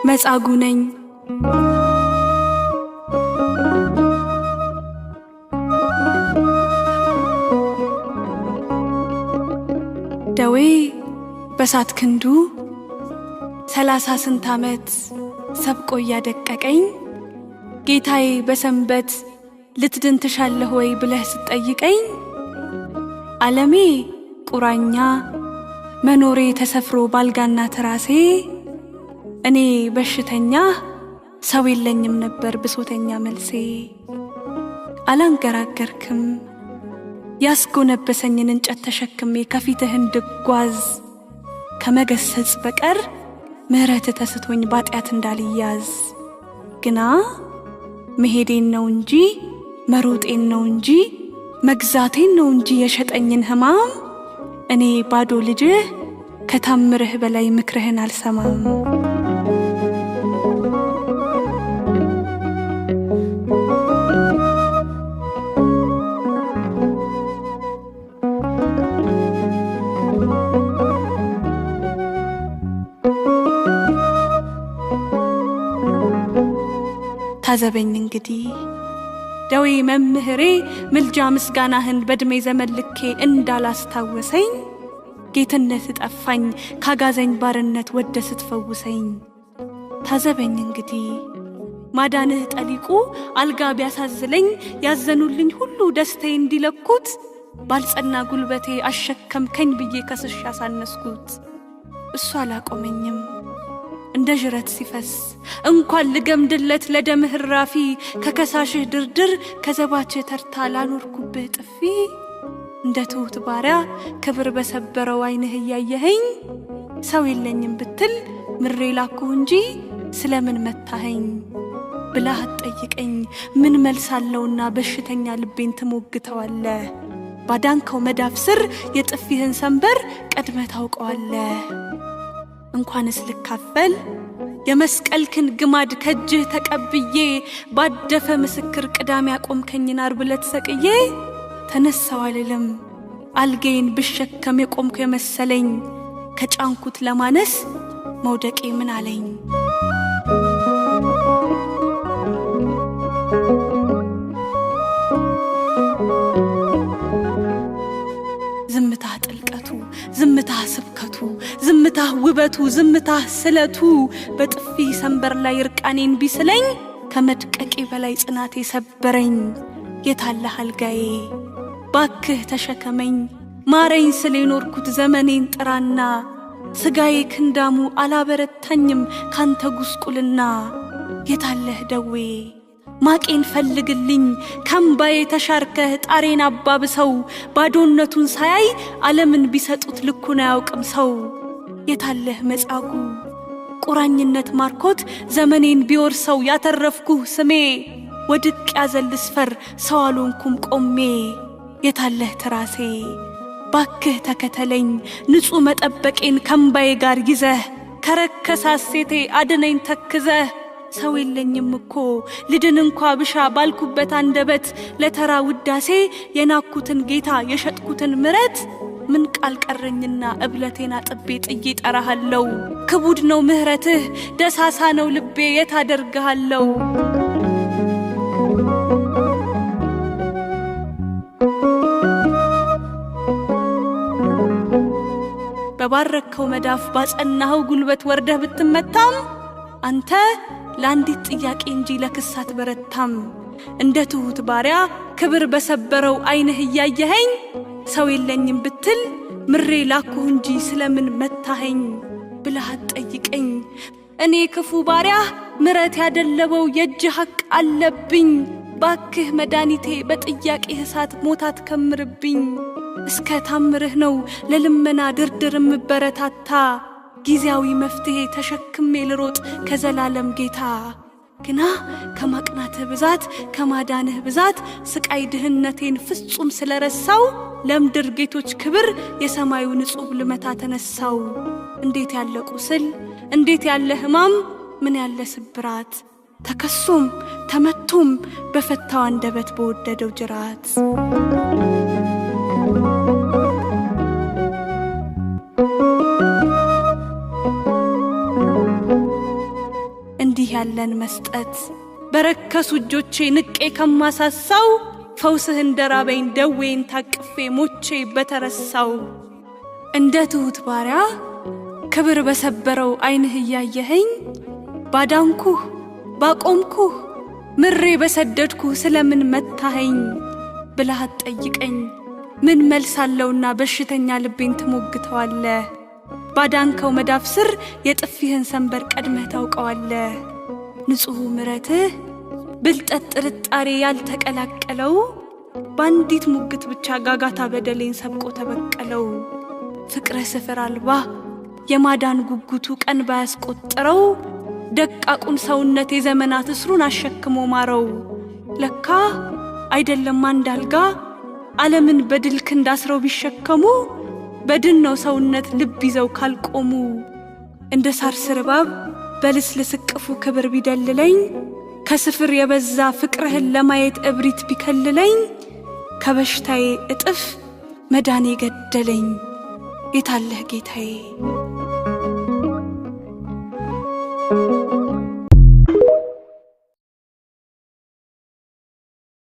መጻጉ ነኝ። ደዌ በሳት ክንዱ 30 ስንት ዓመት ሰብቆ እያደቀቀኝ፣ ጌታዬ በሰንበት ልትድን ትሻለህ ወይ ብለህ ስትጠይቀኝ፣ ዓለሜ ቁራኛ መኖሬ ተሰፍሮ ባልጋና ትራሴ፣ እኔ በሽተኛ ሰው የለኝም ነበር ብሶተኛ መልሴ። አላንገራገርክም፣ ያስጎነበሰኝን እንጨት ተሸክሜ ከፊትህ እንድጓዝ ከመገሰጽ በቀር ምሕረት ተስቶኝ ባጢአት እንዳልያዝ፣ ግና መሄዴን ነው እንጂ፣ መሮጤን ነው እንጂ፣ መግዛቴን ነው እንጂ የሸጠኝን ሕማም፣ እኔ ባዶ ልጅህ ከታምርህ በላይ ምክርህን አልሰማም። ታዘበኝ እንግዲህ ደዌ መምህሬ፣ ምልጃ ምስጋናህን በዕድሜ ዘመን ልኬ እንዳላስታወሰኝ፣ ጌትነት ጠፋኝ ካጋዘኝ ባርነት ወደ ስትፈውሰኝ። ታዘበኝ እንግዲህ፣ ማዳንህ ጠሊቁ አልጋ ቢያሳዝለኝ፣ ያዘኑልኝ ሁሉ ደስታዬ እንዲለኩት፣ ባልጸና ጉልበቴ አሸከምከኝ ብዬ ከስሽ ያሳነስኩት እሱ አላቆመኝም። እንደ ዥረት ሲፈስ እንኳን ልገምድለት ለደምህ እራፊ፣ ከከሳሽህ ድርድር ከዘባችህ ተርታ ላኖርኩብህ ጥፊ፣ እንደ ትሁት ባሪያ ክብር በሰበረው ዓይንህ እያየኸኝ፣ ሰው የለኝም ብትል ምሬ ላኩህ እንጂ ስለምን መታኸኝ ብላህ አትጠይቀኝ። ምን መልስ አለውና በሽተኛ ልቤን ትሞግተዋለህ? ባዳንከው መዳፍ ስር የጥፊህን ሰንበር ቀድመህ ታውቀዋለህ። እንኳንስ ልካፈል የመስቀልክን ግማድ ከእጅህ ተቀብዬ፣ ባደፈ ምስክር ቅዳሜ ያቆምከኝን አርብ ዕለት ሰቅዬ ተነሳው አልልም። አልጋዬን ብሸከም የቆምኩ የመሰለኝ፣ ከጫንኩት ለማነስ መውደቄ ምን አለኝ? ዝምታህ ጥልቀቱ፣ ዝምታህ ስብከቱ፣ ዝምታህ ውበቱ፣ ዝምታህ ስለቱ በጥፊ ሰንበር ላይ እርቃኔን ቢስለኝ ከመድቀቄ በላይ ጽናቴ ሰበረኝ። የታለህ አልጋዬ? ባክህ ተሸከመኝ። ማረኝ ስል የኖርኩት ዘመኔን ጥራና፣ ስጋዬ ክንዳሙ አላበረታኝም ካንተ ጉስቁልና። የታለህ ደዌ? ማቄን ፈልግልኝ፣ ከምባዬ ተሻርከህ ጣሬን አባብሰው። ባዶነቱን ሳያይ ዓለምን ቢሰጡት ልኩን አያውቅም ሰው። የታለህ መጻጉ? ቁራኝነት ማርኮት ዘመኔን ቢወርሰው ያተረፍኩህ ስሜ፣ ወድቅ ያዘል ስፈር ሰው አልሆንኩም ቆሜ። የታለህ ትራሴ? ባክህ ተከተለኝ፣ ንጹሕ መጠበቄን ከምባዬ ጋር ይዘህ ከረከሰ ሐሴቴ አድነኝ ተክዘህ። ሰው የለኝም እኮ ልድን እንኳ ብሻ ባልኩበት አንደበት፣ ለተራ ውዳሴ የናኩትን ጌታ የሸጥኩትን ምረት፣ ምን ቃል ቀረኝና እብለቴን አጥቤ ጥዬ ጠራሃለው? ክቡድ ነው ምህረትህ፣ ደሳሳ ነው ልቤ፣ የት አደርግሃለው? በባረከው መዳፍ ባጸናኸው ጉልበት ወርደህ ብትመታም አንተ ለአንዲት ጥያቄ እንጂ ለክስ አትበረታም። እንደ ትሁት ባሪያ ክብር በሰበረው ዓይንህ እያየኸኝ፣ ሰው የለኝም ብትል ምሬ ላኩህ እንጂ ስለምን መታኸኝ ብለህ አትጠይቀኝ። እኔ ክፉ ባሪያህ ምረት ያደለበው የእጅ ሐቅ አለብኝ። ባክህ መድኃኒቴ በጥያቄ እሳት ሞት አትከምርብኝ። እስከ ታምርህ ነው ለልመና ድርድር እምበረታታ፣ ጊዜያዊ መፍትሄ ተሸክሜ ልሮጥ ከዘላለም ጌታ። ግና ከማቅናትህ ብዛት ከማዳንህ ብዛት ስቃይ ድህነቴን ፍጹም ስለረሳው፣ ለምድር ጌቶች ክብር የሰማዩ ንጹሕ ልመታ ተነሳው። እንዴት ያለ ቁስል፣ እንዴት ያለ ሕማም፣ ምን ያለ ስብራት፣ ተከሶም ተመቶም በፈታው አንደበት በወደደው ጅራት። ያለን መስጠት። በረከሱ እጆቼ ንቄ ከማሳሳው ፈውስህ እንደራበኝ ደዌን ታቅፌ ሞቼ በተረሳው። እንደ ትሁት ባሪያ ክብር በሰበረው ዓይንህ እያየኸኝ ባዳንኩህ ባቆምኩህ ምሬ በሰደድኩህ ስለምን መታኸኝ ብለህ አትጠይቀኝ። ምን መልስ አለውና በሽተኛ ልቤን ትሞግተዋለህ? ባዳንከው መዳፍ ስር የጥፊህን ሰንበር ቀድመህ ታውቀዋለህ። ንጹሕ ምረትህ ብልጠት ጥርጣሬ ያልተቀላቀለው በአንዲት ሙግት ብቻ ጋጋታ በደሌን ሰብቆ ተበቀለው። ፍቅረ ስፍር አልባ የማዳን ጉጉቱ ቀን ባያስቆጥረው ደቃቁን ሰውነት የዘመናት እስሩን አሸክሞ ማረው። ለካ አይደለም አንድ አልጋ ዓለምን በድል ክንድ አስረው ቢሸከሙ በድን ነው ሰውነት ልብ ይዘው ካልቆሙ። እንደ ሳር ስር እባብ በልስልስ እቅፉ ክብር ቢደልለኝ ከስፍር የበዛ ፍቅርህን ለማየት እብሪት ቢከልለኝ ከበሽታዬ እጥፍ መዳኔ ገደለኝ። የታለህ ጌታዬ?